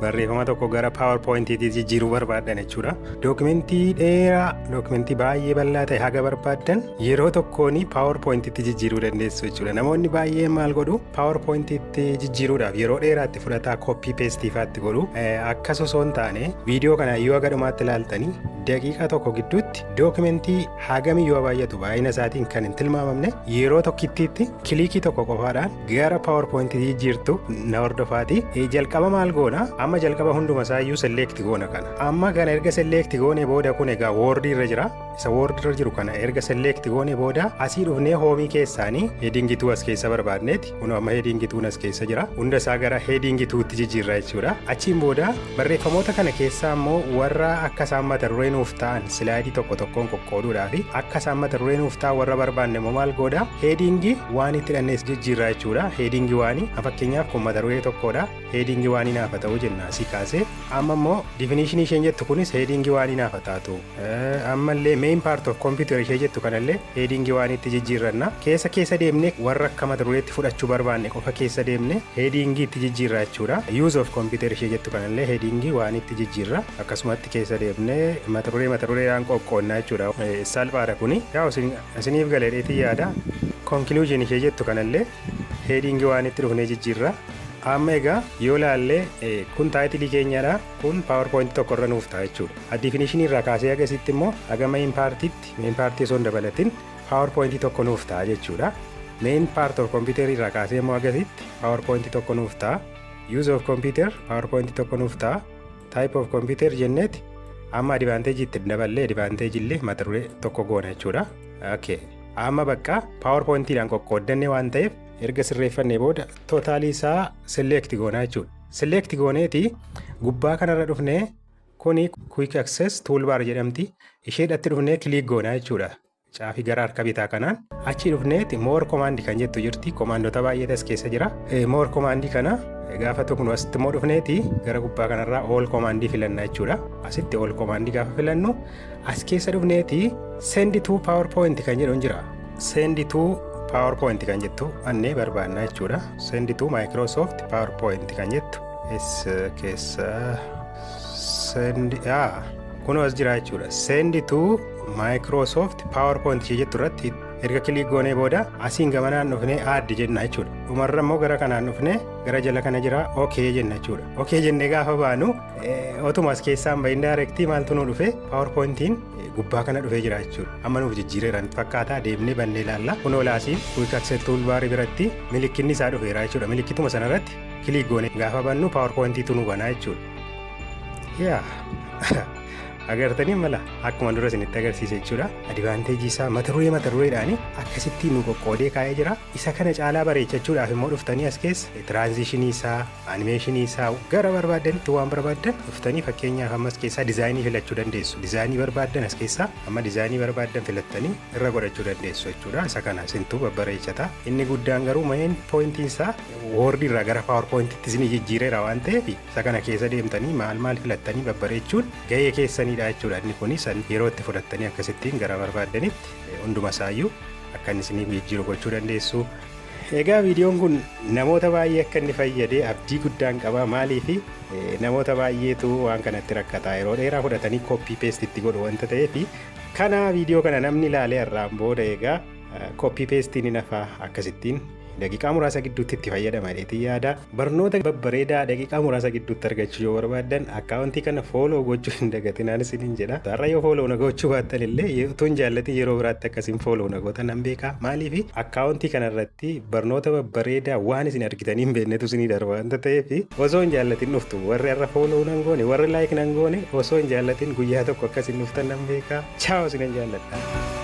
Barreeffama tokko gara PowerPointiitti jijjiiruu barbaaddan jechuudha. Dookimentii dheeraa, dookimentii baay'ee bal'aa ta'e haga barbaaddan yeroo tokkoon PowerPointiitti jijjiiruu dandeessu jechuudha. Namoonni baay'een maal godhu? PowerPointiitti jijjiiruudhaaf yeroo dheeraatti fudhataa, copy paste faatti godhu. Akkas osoo hin taane, viidiyoo kana yoo haga dhumaatti ilaaltanii, daqiiqaa tokko gidduutti dookimentii hagamiyyuu baay'atu, baay'ina isaatiin kan hin tilmaamamne, yeroo tokkittiitti click tokko qofaadhaan gara PowerPointiitti jijjiirtu. Na hordofaati. Jalqaba maal goona? Amma jalqaba hunduma isaayyuu select goona kana. Amma kana erga select goone booda, kun egaa Wordii irra jira. Isa Wordii irra jiru kana erga select goone booda, asii dhufnee home keessaanii heading 2 as keessa barbaadneeti. Kun amma heading 2 as keessa jira. Hunda isaa gara heading 2tti jijjiirra jechuudha. Achiin booda barreeffamoota kana keessaa immoo warra akka isaan mata duree nuuf ta'an slide tokko tokkoon qoqqooduudhaa fi akka isaan mata duree nuuf ta'an warra barbaanne immoo maal godha? Heading one itti hidhannees jijjiirra jechuudha. Heading one, fakkeenyaaf, kun mata duree tokkodha. Heading one naaf ta'u jenna asii kaasee. Amma immoo definition isheen jettu kunis heading one naaf taatu. Ammallee main part of computer ishee jettu kanallee heading one itti jijjiirranna. Keessa keessa deemnee warra akka mata dureetti fudhachuu barbaanne qofa keessa deemne heading itti jijjiirra jechuudha. Use of computer ishee jettu kanallee heading one itti jijjiirra. Akkasumatti keessa deemnee mata duree mata dureedhaan qoqqoonnaa jechuudha. Salphaadha kuni. Yaa, isiniif galeedheetii yaada. Conclusion ishee jettu kanallee heading one itti dhufnee jijjiirra. Amma egaa yoo laallee, kun title keenyadha. Kun PowerPoint tokko irra nuuf ta'a jechuudha. Definition irraa kaasee agasitti immoo haga main partitti, main part osoo hin dabalatin, PowerPoint tokko nuuf ta'a jechuudha. Main part of computer irraa kaasee immoo agasitti PowerPoint tokko nuuf ta'a. Use of computer PowerPoint tokko nuuf ta'a. Type of computer jenneeti amma advantage itti daballee, advantage illee mata duree tokko goona jechuudha. Okay. Amma bakka PowerPointiidhaan qoqqooddanne waan ta'eef, erga sirreeffannee booda total isaa select goonaa jechuudha. Select gooneeti gubbaa kanarra dhufnee, kuni Quick Access Toolbar jedhamti. Isheedhatti dhufnee click goonaa jechuudha. Caafii gara harka bitaa kanaan achi dhufneeti more command kan jettu jirti. Commandota baay'eetu as keessa jira. More command kana gaafa tuqnu, asitti immoo dhufneeti gara gubbaa kanarraa all command filanna jechuudha. Asitti all command gaafa filannu, as keessa dhufneeti send to PowerPoint kan jedhu jira. Send to PowerPoint kan jettu annee barbaanna jechuudha. Send to Microsoft PowerPoint kan jettu es keessa send yaa kunoo as jira jechuudha. Send to Microsoft PowerPoint ishee jettu irratti erga click goonee booda, asiin gamanaan dhufnee add jenna jechuudha. Dhumarra immoo gara kanaan dhufnee gara jala kana jira, okay jenna jechuudha. Okay jennee gaafa baanu, otuma as keessaan bahin direct maaltu nu dhufe? PowerPointiin gubbaa kana dhufee jira jechuudha. Amma nuuf jijjiireera nutti fakkaata, deemnee bannee ilaalla. Kunoo laasiin Quick Access Toolbar biratti milikkinni isaa dhufeera jechuudha. Milikkituma sanarratti click goonee gaafa bannu, PowerPointiitu nu banaa jechuudha. Yaa, agartanii mala akkuma dura isinitti agarsiise jechuudha. Advantage isaa mata duree mata dureedhaan akkasitti nu qoqqoodee kaa'ee jira. Isa kana caalaa bareechachuudhaaf immoo dhuftanii as keessa transition isaa, animation isaa gara barbaaddanitti waan barbaaddan dhuftanii, fakkeenyaaf ammas keessaa design filachuu dandeessu. Design barbaaddan as keessaa amma design barbaaddan filattanii irra godhachuu dandeessu jechuudha. Isa kana isintuu babbareechata. Inni guddaan garuu main pointiin isaa Word irraa gara PowerPointitti isinii jijjiireera waan ta'eef, isa kana keessa deemtanii maal maal filattanii babbareechuun gahee keessanidha jechuudha. Inni kun san yeroo itti fudhattanii akkasittiin gara barbaaddanitti hunduma isaayyuu akka inni isiniif jijjiiru gochuu dandeessu. Egaa viidiyoon kun namoota baay'ee akka inni fayyade abdii guddaan qaba. Maaliif? Namoota baay'eetu waan kanatti rakkataa, yeroo dheeraa fudhatanii copy paste itti godhu wanta ta'eef, kana viidiyoo kana namni ilaalee irraan booda egaa copy pasteiin hin hafaa, akkasittiin daqiiqaa muraasa gidduutti itti fayyadama jedheetii yaada. Barnoota babbareedaa daqiiqaa muraasa gidduutti argachuu yoo barbaaddan, account kana follow gochuu hin dagatinaan isiniin jedha. Har'a yoo follow na gochuu baattan illee, utuu hin jaallatin yeroo biraatti akkasiin follow na gootan nan beeka. Maaliif? Account kana irratti barnoota babbareedaa waan isin argitanii hin beeknetu isinii darba waanta ta'eef, osoo hin jaallatin dhuftu. Warri har'a follow nan goone, warri like nan goone, osoo hin jaallatin guyyaa tokko akkasiin dhuftan nan beeka. Ciao, isinan jaalladha.